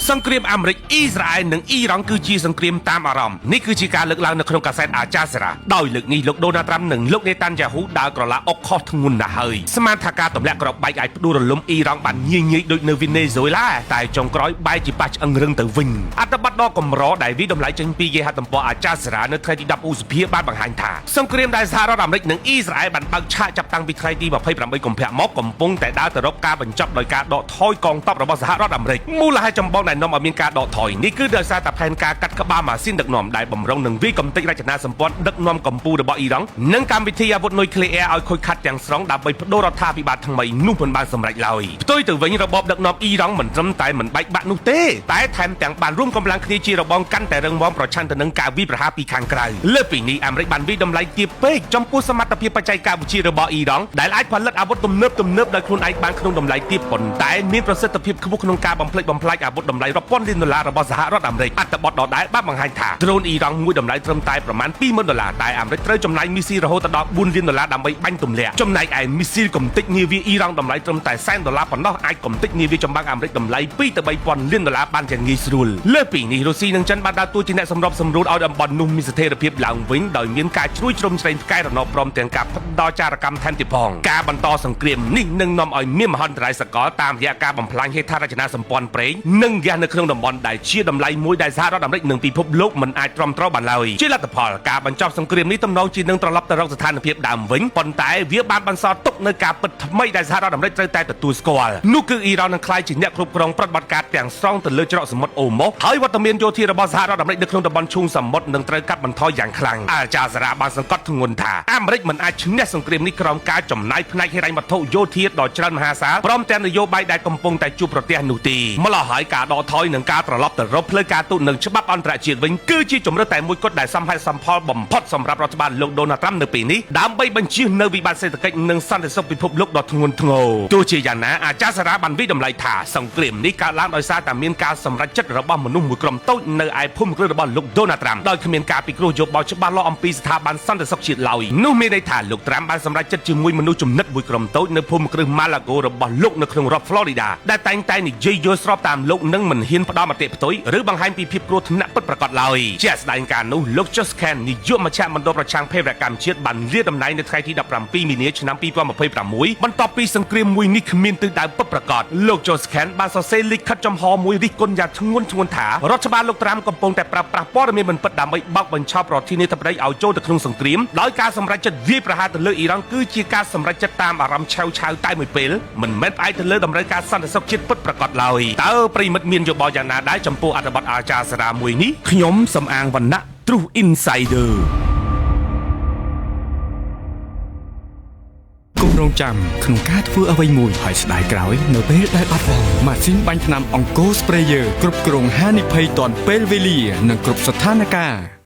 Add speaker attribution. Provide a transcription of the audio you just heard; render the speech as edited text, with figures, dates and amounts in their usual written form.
Speaker 1: សង្គ្រាមអាមេរិកអ៊ីស្រាអែលនិងអ៊ីរ៉ង់គឺជាសង្គ្រាមតាមអារម្មណ៍នេះគឺជាការលើកឡើងនៅក្នុងកាសែតអាចាសារ៉ាដោយលើកនេះលោកដូណាល់ត្រាំនិងលោកនេតាន់យ៉ាហ៊ូដើរក្រឡាអុកខុសធ្ងន់ណាស់ហើយស្មានថាការទម្លាក់គ្រាប់បែកអាចផ្ដួលរលំអ៊ីរ៉ង់បានងាយងាយដូចនៅវេណេស៊ុយឡាតែចុងក្រោយបែរជាប៉ះឆ្អឹងរឹងទៅវិញអត្ថបទដ៏កម្រដែលវាតម្លៃចេញពីគេហទំព័រអាចាសារ៉ានៅថ្ងៃទី10ឧសភាបានបង្ហាញថាសង្គ្រាមដែលសហរដ្ឋអាមេរិកនិងអ៊ីស្រាអែលបានបើកឆាកចាប់តាំងពីថ្ងៃទី28កុម្ភៈមកកំពុងតែដើរទៅរកការបញ្ចប់ដោយការដកថយកងទ័ពរបស់សហរដ្ឋអាមេរិកមូលហេតុចម្បងដែលនាំឲ្យមានការដកថយនេះគឺដោយសារតែផែនការកាត់ក្បាលម៉ាស៊ីនដឹកនាំដែលបំរុងនឹងវាយកំទេចរចនាសម្ព័ន្ធដឹកនាំកម្ពុជារបស់អ៊ីរ៉ង់និងកម្មវិធីអាវុធនុយក្លេអ៊ែរឲ្យខូចខាតទាំងស្រុងដើម្បីប្ដូររដ្ឋាភិបាលថ្មីនោះមិនបានសម្រេចឡើយផ្ទុយទៅវិញរបបដឹកនាំអ៊ីរ៉ង់មិនត្រឹមតែមិនបែកបាក់នោះទេតែថែមទាំងបានរួមកម្លាំងគ្នាជារបងកាន់តែរឹងមាំប្រឆាំងទៅនឹងការវាយប្រហារពីខាងក្រៅលើសពីនេះអាមេរិកបានវាយតម្លៃទាបពេកចំពោះសមត្ថភាពបច្ចេកវិទ្យារបស់អ៊ីរ៉ង់ដែលអាចផលិតអាវុធទំនើបទំនើបដោយខ្លួនឯងបានក្នុងតម្លៃទាបប៉ុន្តែមានប្រសិទ្ធភាពខ្ពស់ក្នុងការបំផ្លិចបំផ្លាញអាវុធតម្លៃរាប់ពាន់លានដុល្លាររបស់សហរដ្ឋអាមេរិកអត្ថបទដដែលបានបង្ហាញថាដ្រូនអ៊ីរ៉ង់មួយតម្លៃត្រឹមតែប្រមាណ20,000ដុល្លារតែអាមេរិកត្រូវចំណាយមីស៊ីលរហូតដល់4លានដុល្លារដើម្បីបាញ់ទម្លាក់ចំណែកឯមីស៊ីលកំទេចនាវាអ៊ីរ៉ង់តម្លៃត្រឹមតែ1សែនដុល្លារប៉ុណ្ណោះអាចកំទេចនាវាចម្បាំងអាមេរិកតម្លៃ2ទៅ3000លានដុល្លារបានយ៉ាងងាយស្រួលលើសពីនេះរុស្ស៊ីនិងចិនបានដើរតួជាអ្នកសម្របសម្រួលឲ្យតំបន់នោះមានស្ថិរភាពឡើងវិញដោយមានការជ្រួយជ្រោមជ្រែងផ្កាយរណបព្រមទាំងការផ្ដល់ចារកម្មថែមទៀតផងការបន្តសង្គ្រាមនេះនឹងនាំឲ្យមានមហន្តរាយសកលតាមរយៈការបំផ្លាញហេដ្ឋារចនាសម្ព័ន្ធប្រេងនិងហ្គាសនៅក្នុងតំបន់ដែលជាតម្លៃមួយដែលសហរដ្ឋអាមេរិកនិងពិភពលោកមិនអាចទ្រាំទ្របានឡើយជាលទ្ធផលការបញ្ចប់សង្គ្រាមនេះទំនងជានឹងត្រឡប់ទៅរកស្ថានភាពដើមវិញប៉ុន្តែវាបានបន្សល់ទុកនូវការពិតថ្មីដែលសហរដ្ឋអាមេរិកត្រូវតែទទួលស្គាល់នោះគឺអ៊ីរ៉ង់នឹងក្លាយជាអ្នកគ្រប់គ្រងប្រតិបត្តិការទាំងស្រុងទៅលើច្រកសមុទ្រអូម៉ូហើយវត្តមានយោធារបស់សហរដ្ឋអាមេរិកនៅក្នុងតំបន់ឈូងសមុទ្រនឹងត្រូវកាត់បន្ថយយ៉ាងខ្លាំងអាចាសារ៉ាបានសង្កត់ធ្ងន់ថាអាមេរិកមិនអាចឈ្នះសង្គ្រាមនេះក្រោមការចំណាយផ្នែកហិរញ្ញវត្ថុយោធាដ៏ច្រើនមហាសាលព្រមទាំងនយោបាយដែលកំពុងតែជួបប្រទះនោះទេម្ល៉េះហើយការដកថយនិងការត្រឡប់ទៅរកផ្លូវការទូតនិងច្បាប់អន្តរជាតិវិញគឺជាជម្រើសតែមួយគត់ដែលសមហេតុសមផលបំផុតសម្រាប់រដ្ឋបាលលោកដូណាល់ត្រាំនៅពេលនេះដើម្បីបញ្ជៀសនៅវិបត្តិសេដ្ឋកិច្ចនិងសន្តិសុខពិភពលោកដ៏ធ្ងន់ធ្ងរទោះជាយ៉ាងណាអាចារ្យសារ៉ាបានវិតម្លៃថាសង្គ្រាមនេះកើតឡើងដោយសារតែមានការសម្រេចចិត្តរបស់មនុស្សមួយក្រុមតូចនៅឯភូមិគ្រឹះរបស់លោកដូណាល់ត្រាំដោយគ្មានការពិគ្រោះយោបល់ច្បាស់លាស់អំពីស្ថាប័នសន្តិសុខជាតិឡើយនោះមានន័យថាលោកត្រាំបានសម្រេចចិត្តជាមួយមនុស្សចំណិតមួយក្រុមតូចនៅភូមិគ្រឹះម៉ាឡាហ្គោរបស់លោកនៅក្នុងរដ្ឋ Florida ដែលតែងតែនិយាយយល់ស្របតាមលោកនិងមិនហ៊ានផ្ដល់មតិផ្ទុយឬបង្ហាញពីភាពគ្រោះថ្នាក់ពិតប្រាកដឡើយជាក់ស្ដែងការនោះលោក Josh Ken នាយកមជ្ឈមណ្ឌលប្រឆាំងភេរវកម្មជាតិបានលាតំណែងនៅថ្ងៃទី17មីនាឆ្នាំ2026បន្ទាប់ពីសង្គ្រាមមួយនេះគ្មានទិសដៅពិតប្រាកដលោក Josh Ken បានសរសេរលិខិតចំហមួយរិះគន់យ៉ាងធ្ងន់ធ្ងរថារដ្ឋបាលលោកត្រាំកំពុងតែប្រើប្រាស់ព័ត៌មានមិនពិតដើម្បីបោកបញ្ឆោតប្រធានាធិបតីឲ្យចូលទៅក្នុងសង្គ្រាមដោយការសម្រេចចិត្តវាយប្រហារទៅលើអ៊ីរ៉ង់គឺជាការសម្រេចចិត្តតាមអារម្មណ៍ឆៅឆៅតែមួយពេលមិនមែនផ្អែកទៅលើតម្រូវការសន្តិសុខជាតិពិតប្រាកដឡើយតើប្រិយមិត្តមានយោបល់យ៉ាងណាដែរចំពោះអត្ថបទអាចារ្យសារ៉ាមួយនេះខ្ញុំសំអាងវណ្ណៈ Truth Insider
Speaker 2: កុំរងចាំក្នុងការធ្វើអ្វីមួយហើយស្ដាយក្រោយនៅពេលដែលបាត់បង់ម៉ាស៊ីនបាញ់ថ្នាំអង្គរ Sprayer គ្រប់គ្រងហានិភ័យទាន់ពេលវេលានិងគ្រប់ស្ថានភាព។